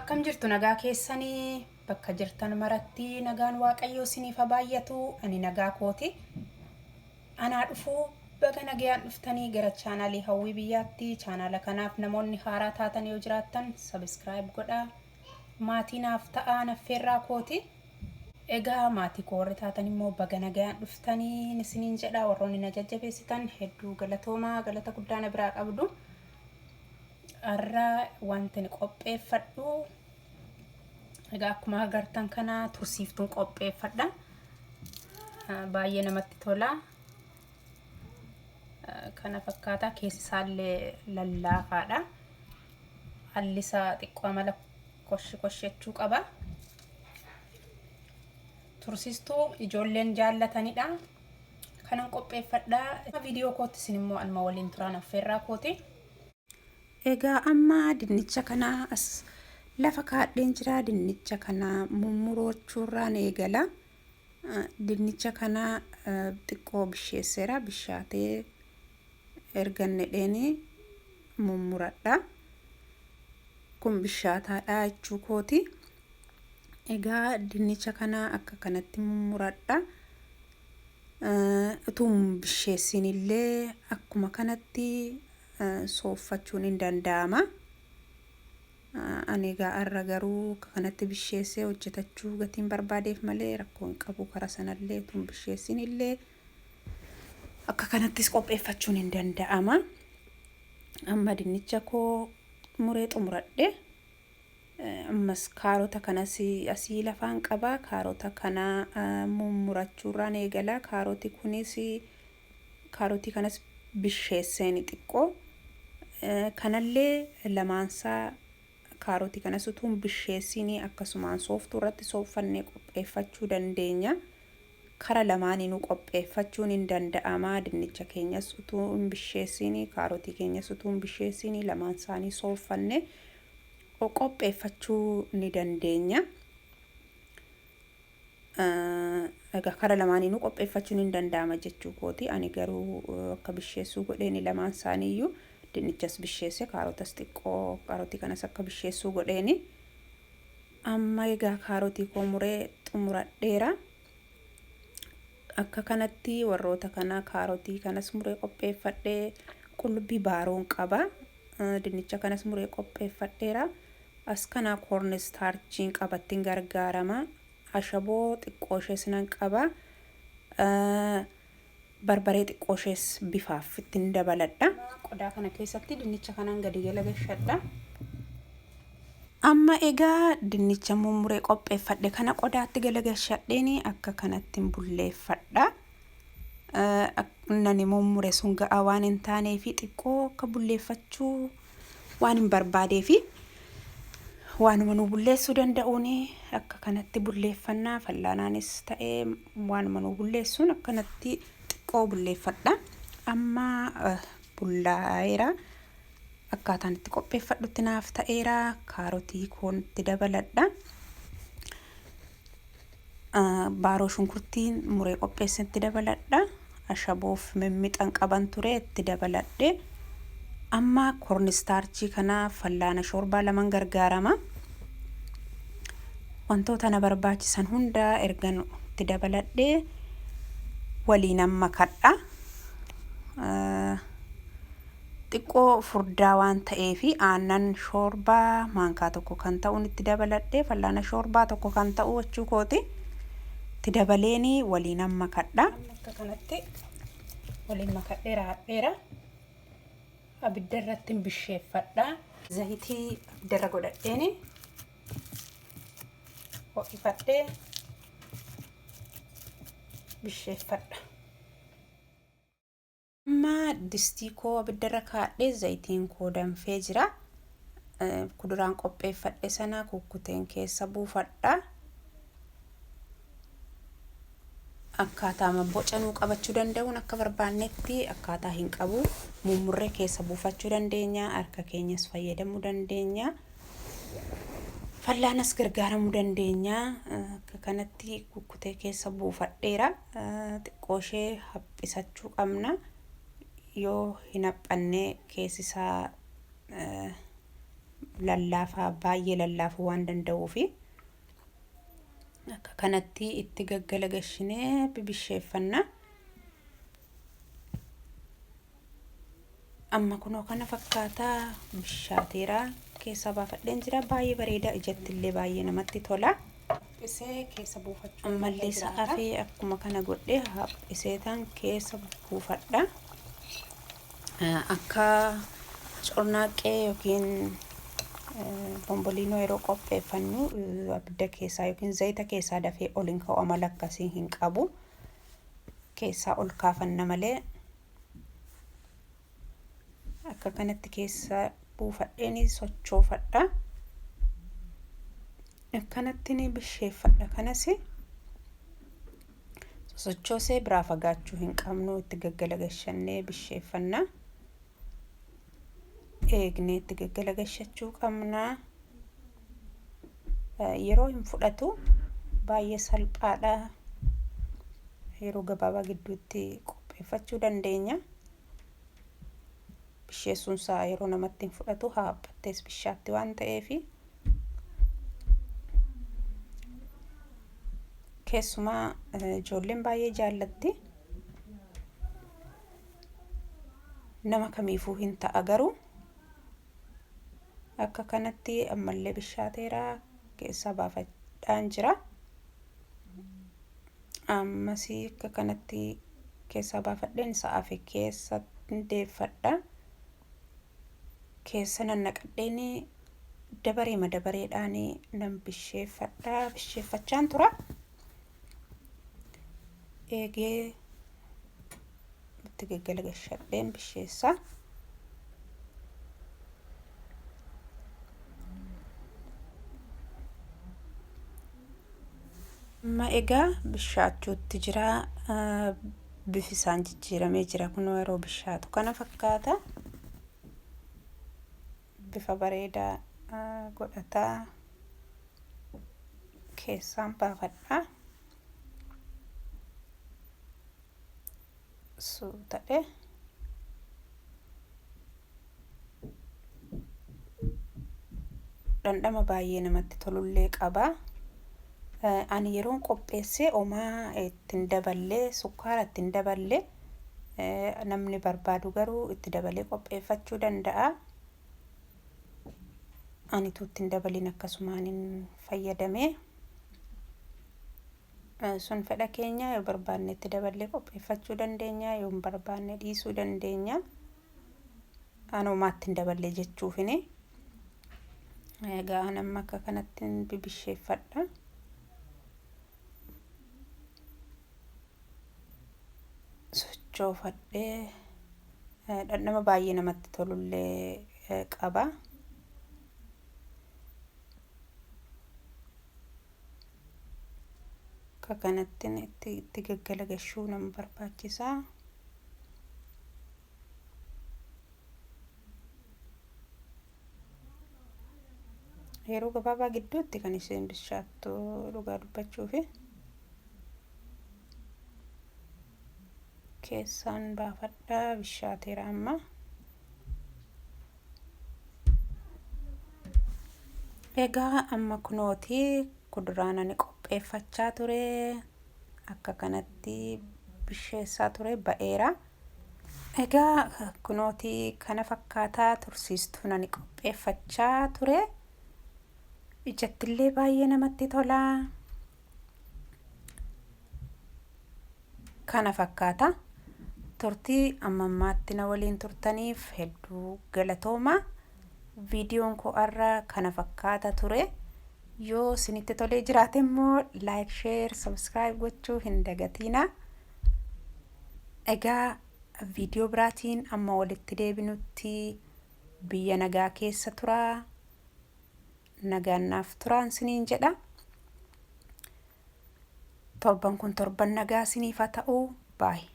Akkam jirtu nagaa keessanii bakka jirtan maratti nagaan waaqayyoo isiniif haa baay'atu. Ani nagaa kooti. Anaa dhufuu baga nagayaan dhuftanii gara chaanaalii Hawwii Biyyaatti. Chaanaala kanaaf namoonni haaraa taatan yoo jiraattan sabiskiraayib godhaa. Maatii naaf ta'aa naffeerraa kooti. Egaa maatii koo warri taatan immoo baga nagayaan dhuftanii isiniin jedha. Warroonni na jajjabeessitan hedduu galatoomaa galata guddaa na biraa qabdu. Har'a wanti ani qopheeffadhu egaa akkuma agartan kana tursiiftuun qopheeffadha. Baay'ee namatti tola. Kana fakkaata keessi isaallee lallaafaadha. Alli isaa xiqqoo amala koshi koshechuu qaba. Tursiistuu ijoolleen jaallatanidha. Kanan qopheeffadha. Viidiyoo kootti isin immoo anuma waliin turaan affeerraa kooti. Egaa amma dinnicha kana as lafa kaadheen jira. Dinnicha kana mummurochuurraan eegala. Dinnicha kana xiqqoo bisheesseera. Bishaatee erga nedheeni mummuradha. Kun bishaataadha jechuu kooti. Egaa dinnicha kana akka kanatti mummuradha. Utuu hin bisheessin illee akkuma kanatti sooffachuun hin danda'ama. Ani egaa har'a garuu akka kanatti bisheessee hojjetachuu gatiin barbaadeef malee rakkoo hin qabu kara sanallee utuu hin bisheessin illee akka kanattis qopheeffachuun hin danda'ama. Amma dinnicha koo muree xumuradhe. Ammas kaarota kanas asii lafaan qaba. Kaarota kana mummurachuurraan eegala. Kaaroti kunis kaarotii kanas bisheesseen xiqqoo. Kanallee lamaansaa kaarotii kanas utuu hin bisheessiin akkasumaan sooftuu irratti sooffannee qopheeffachuu dandeenya. Kara lamaaniinuu qopheeffachuun hin danda'ama. Dinnicha keenyas utuu hin bisheessiin kaarotii keenyas utuu hin bisheessiin lamaan isaanii sooffannee qopheeffachuu ni dandeenya. Egaa kara lamaaniinuu qopheeffachuun hin danda'ama jechuu kooti. Ani garuu akka bisheessuu godheeni lamaan isaaniiyyuu dinnichas bisheesse kaarotas xiqqoo kaarotii kanas akka bisheessuu godheeni. Amma egaa kaarotii koo muree xumuradheera. Akka kanatti warroota kana kaarotii kanas muree qopheeffadhee qullubbii baaroon qaba. Dinnicha kanas muree qopheeffadheera. As kana koornistaarchiin qabattiin gargaarama. Ashaboo xiqqoo ishees nan qaba. Barbaree xiqqoo ishees bifaaf ittiin dabaladha. Qodaa kana keessatti dinnicha kanan gadi galagashadha. Amma egaa dinnicha mummuree qopheeffadhe kana qodaatti galagashadheen akka kanatti bulleeffadha. Nani mummure sun ga'aa waan hin taaneefi xiqqoo akka bulleeffachuu waan hin barbaadeefi waanuma nu bulleessuu danda'uun akka kanatti bulleeffannaa fallaanaanis ta'ee waanuma nu bulleessuun akkanatti xiqqoo bulleeffadha. Amma bullaa'eera. Akkaataan itti qopheeffadhutti naaf ta'eera. Kaarotii koon itti dabaladha. Baaroo shunkurtiin muree qopheesse itti dabaladha. Ashaboof mimmixan qaban ture itti dabaladhe. Amma kornistaarchii kana fallaana shoorbaa laman gargaarama. Wantoota na barbaachisan hunda ergan itti dabaladhe waliinan makadha. Xiqqoo furdaa waan ta'eef aannan shoorbaa maankaa tokko kan ta'uun itti dabaladhe fallaana shoorbaa tokko kan ta'u jechuu kooti. Itti dabaleeni waliinan makadha. Akka kanatti waliin makadheera hadheera. Abidda irratti bisheeffadha. Zayitii abidda irra godhadheeni ho'ifadhee bisheeffadha. Amma distii koo abiddarra kaa'adhee zayitiin koo danfee jira. Kuduraan qopheeffadhe sana kukkuteen keessa buufadha. Akkaataa boca nuu qabachuu danda'uun akka barbaannetti akkaataa hin qabu. Mummurree keessa buufachuu dandeenya. Harka keenyas fayyadamuu dandeenya. Fallaanas gargaaramuu dandeenya. Akka kanatti kukkutee keessa buufadheera. Xiqqoo ishee haphisachuu qabna. Yoo hin haphanne keessi isaa Lallaafaa baay'ee lallaafuu waan danda'uufi akka kanatti itti gaggalagashinee bibisheeffanna. Amma kunoo kana fakkaataa bishaateera keessaa baafadheen jira. Baay'ee bareeda, ijatti illee baay'ee namatti tola. Isee keessa buufachuu Ammallee sa'aafii akkuma kana godhee haphiseetaan keessa buufadha. Akka cornaaqqee yookiin bomboliinoo yeroo qopheeffannu abidda keessaa yookiin zayita keessaa dafee ol hin ka'u, amala akkasii hin qabu. Keessaa ol kaafanna malee akka kanatti keessa buufadheen sochoofadha. Akkanatti ni bisheeffadha. Kanas sosochoosee biraa fagaachuu hin qabnu, itti gaggalagalchannee bisheeffanna. Eegnee itti gaggalagalchachuu qabna. Yeroo hin fudhatu, baay'ee salphaadha. Yeroo gabaabaa gidduutti qopheeffachuu dandeenya. Bisheessuun isaa yeroo namatti hin fudhatu, haaphattees bishaatti waan ta'eefi. Keessumaa ijoolleen baay'ee jaallatti. Nama kamiifuu hin ta'a garuu akka kanatti ammallee bishaateera keessaa baafadhaan jira. Ammasii akka kanatti keessaa baafadheen sa'aafi keessa deeffadha. Keessa nannaqadheen dabareema dabareedhaan nan bisheeffadha. Bisheeffachaan tura. Eegee itti gaggalagalchadheen bisheessa. Amma egaa bishaachuutti jira. Bifi isaan jijjiiramee jira. Kunoo yeroo bishaatu kana fakkaata. Bifa bareedaa godhataa keessaan baafadha. Suutadhe. Dhandhama baay'ee namatti tolullee qaba. Ani yeroon qopheesse homaa ittiin daballee, sukkaara ittiin daballee, namni barbaadu garuu itti dabalee qopheeffachuu danda'a. Ani ittiin dabalin akkasumaan hin fayyadame. Sun fedha keenya, yoo barbaanne itti daballee qopheeffachuu dandeenya, yoo hin barbaanne dhiisuu dandeenya. Ani homaa ittiin daballee jechuufini. Egaa ani amma akka kanatti bibisheeffadha. Sochoofadhee dhandhama baay'ee namatti tolullee qaba. Akka kanatti itti gaggalagalchuu nama barbaachisa. Yeroo gabaabaa gidduutti kan isheen bishaattu dhugaa dubbachuufi. Keessaan baafadhaa, bishaateera amma. Egaa amma kunooti kuduraan ani qopheeffachaa ture akka kanatti bisheessaa ture ba'eera. Egaa kunooti kana fakkaataa tursiistuun ani qopheeffachaa ture. Ijattillee baay'ee namatti tola. Kana fakkaata. Turtii amma ammaatti na waliin turtaniif hedduu galatooma. Viidiyoon koo har'a kana fakkaata ture. Yoo isinitti tolee jiraate immoo like, share, subscribe gochuu hin dagatiina. Egaa viidiyoo biraatiin amma walitti deebinutti biyya nagaa keessa turaa. Nagaan naaf turaan isiniin jedha. Torban kun torban nagaa isiniif haa ta'u. Baay'ee.